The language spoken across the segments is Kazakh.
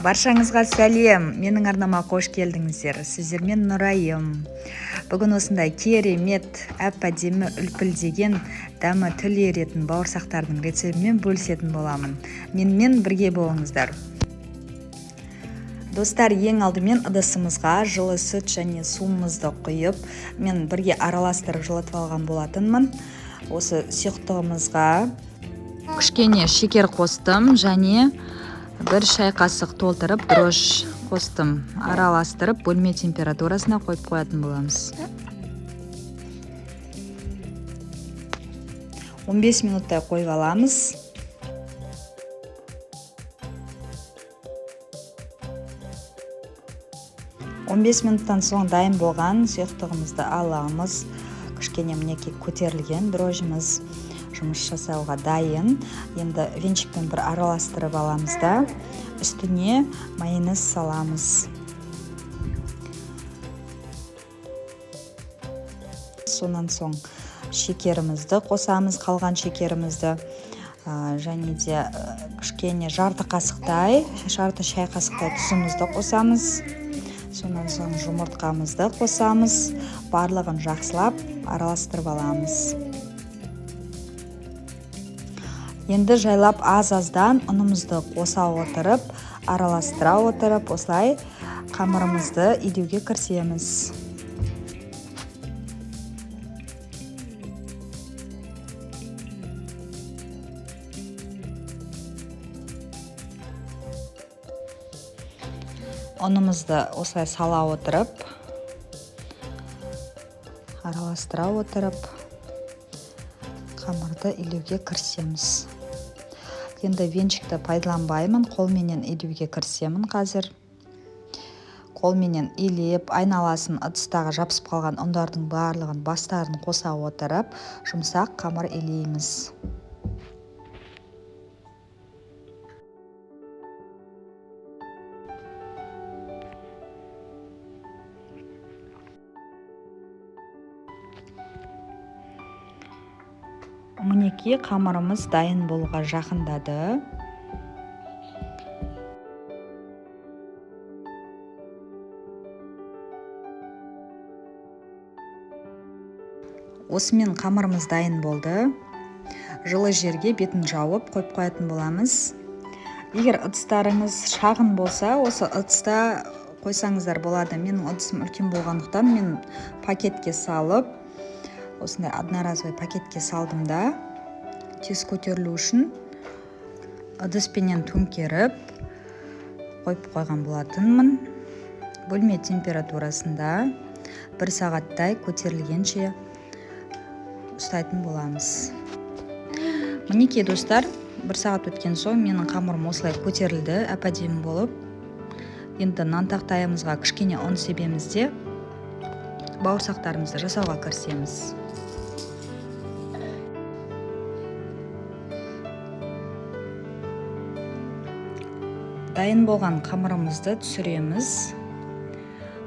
Баршаңызға сәлем! Менің арнама қош келдіңіздер. Сіздермен Нұрайым. Бүгін осындай керемет, әп-әдемі үлпілдеген, дәмі тіл еретін бауырсақтардың рецептімен бөлісетін боламын. Менімен бірге болыңыздар. Достар, ең алдымен ыдысымызға жылы сүт және суымызды құйып, мен бірге араластырып жылытып алған болатынмын. Осы сұйықтығымызға кішкене шекер қостым және бір шай қасық толтырып дрожж қостым. Араластырып бөлме температурасына қойып қоятын боламыз. 15 минуттай қойып аламыз. 15 минуттан соң дайын болған сұйықтығымызды аламыз. Кішкене мінекей көтерілген дрожжіміз жұмыс жасауға дайын. Енді венчикпен бір араластырып аламыз да, үстіне майонез саламыз. Сонан соң шекерімізді қосамыз, қалған шекерімізді, және де кішкене жарты қасықтай, жарты шай қасықтай тұзымызды қосамыз. Сонан соң жұмыртқамызды қосамыз. Барлығын жақсылап араластырып аламыз. Енді жайлап аз-аздан ұнымызды қоса отырып, араластыра отырып, осылай қамырымызды илеуге кірісеміз. Ұнымызды осылай сала отырып, араластыра отырып, қамырды илеуге кірісеміз. Енді венчикті пайдаланбаймын, қолменен илеуге кірісемін қазір. Қолменен илеп, айналасын ыдыстағы жабысып қалған ұндардың барлығын бастарын қоса отырып, жұмсақ қамыр илейміз. Мінекей қамырымыз дайын болуға жақындады. Осымен қамырымыз дайын болды. Жылы жерге бетін жауып қойып қоятын боламыз. Егер ыдыстарыңыз шағын болса, осы ыдыста қойсаңыздар болады. Менің ыдысым үлкен болғандықтан мен пакетке салып, осындай одноразовый пакетке салдым да, тез көтерілу үшін ыдыспенен төңкеріп қойып қойған болатынмын. Бөлме температурасында бір сағаттай көтерілгенше ұстайтын боламыз. Мінекей достар, бір сағат өткен соң менің қамырым осылай көтерілді, әп-әдемі болып. Енді нан тақтайымызға кішкене ұн себеміз де, бауырсақтарымызды жасауға кірісеміз. Дайын болған қамырымызды түсіреміз.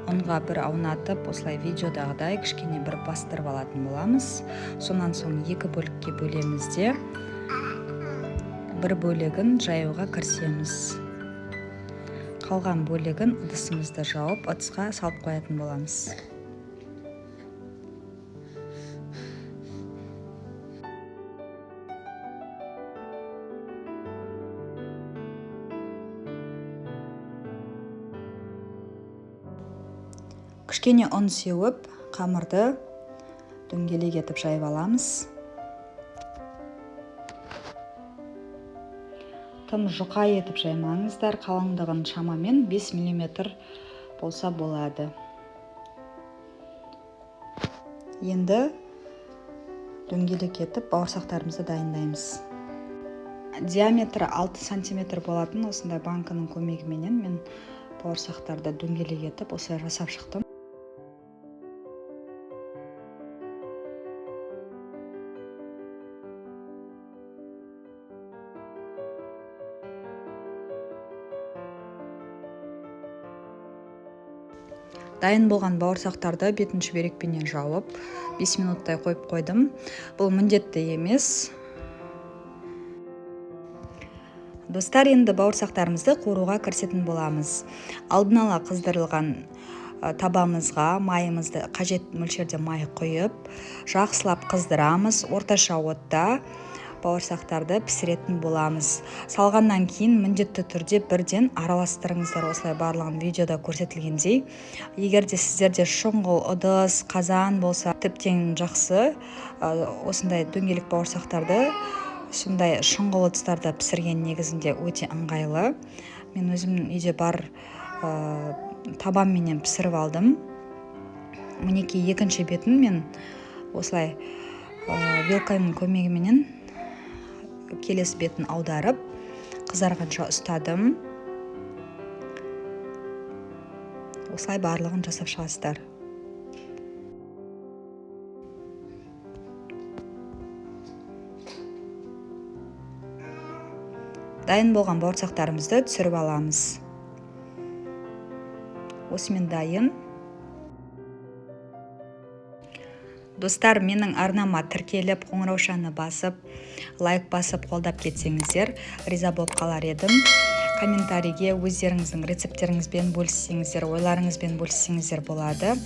Ұнға бір аунатып, осылай видеодағыдай кішкене бір бастырып алатын боламыз. Сонан соң екі бөлікке бөлеміз де, бір бөлігін жаюға кірісеміз. Қалған бөлігін ыдысымызды жауып, ыдысқа салып қоятын боламыз. Кішкене ұн сеуіп, қамырды дөңгелек етіп жайып аламыз. Тым жұқа етіп жаймаңыздар, қалыңдығын шамамен 5 миллиметр болса болады. Енді дөңгелек етіп бауырсақтарымызды дайындаймыз. Диаметрі 6 сантиметр болатын осындай банканың көмегіменен мен бауырсақтарды дөңгелек етіп осылай жасап шықтым. Дайын болған бауырсақтарды бетін шүберекпенен жауып, 5 минуттай қойып қойдым. Бұл міндетті емес. Достар, енді бауырсақтарымызды қуыруға кірісетін боламыз. Алдын ала қыздырылған табамызға майымызды қажет мөлшерде май құйып, жақсылап қыздырамыз. Орташа отта бауырсақтарды пісіретін боламыз. Салғаннан кейін міндетті түрде бірден араластырыңыздар, осылай барлығын видеода көрсетілгендей. Егер де сіздерде шұңғыл ыдыс, қазан болса, тіптен жақсы. Осындай дөңгелек бауырсақтарды сондай шұңғыл ыдыстарда пісірген негізінде өте ыңғайлы. Мен өзімнің үйде бар табамменен пісіріп алдым. Мінекей, екінші бетін мен осылай вилканың көмегіменен келесі бетін аударып, қызарғанша ұстадым. Осылай барлығын жасап шығасыздар. Дайын болған бауырсақтарымызды түсіріп аламыз. Осымен дайын. Достар, менің арнама тіркеліп, қоңыраушаны басып, лайк басып қолдап кетсеңіздер, риза болып қалар едім. Комментарийге өздеріңіздің рецепттеріңізбен бөліссеңіздер, ойларыңызбен бөліссеңіздер болады.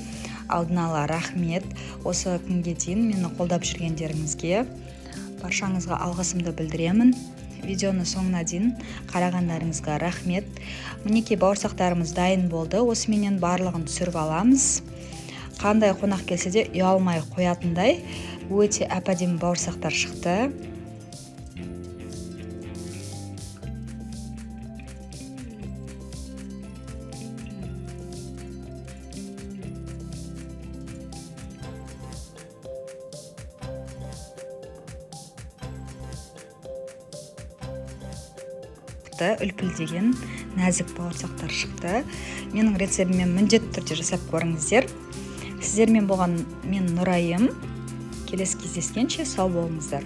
Алдын ала рахмет. Осы күнге дейін мені қолдап жүргендеріңізге баршаңызға алғысымды білдіремін. Видеоны соңына дейін қарағандарыңызға рахмет. Мінекей, бауырсақтарымыз дайын болды. Осыменен барлығын түсіріп аламыз. Қандай қонақ келсе де ұялмай қоятындай өте әп-әдемі бауырсақтар шықты. Үлпілдеген нәзік бауырсақтар шықты. Менің рецептіммен міндетті түрде жасап көріңіздер. Сіздермен болған мен Нұрайым. Келесі кездескенше сау болыңыздар.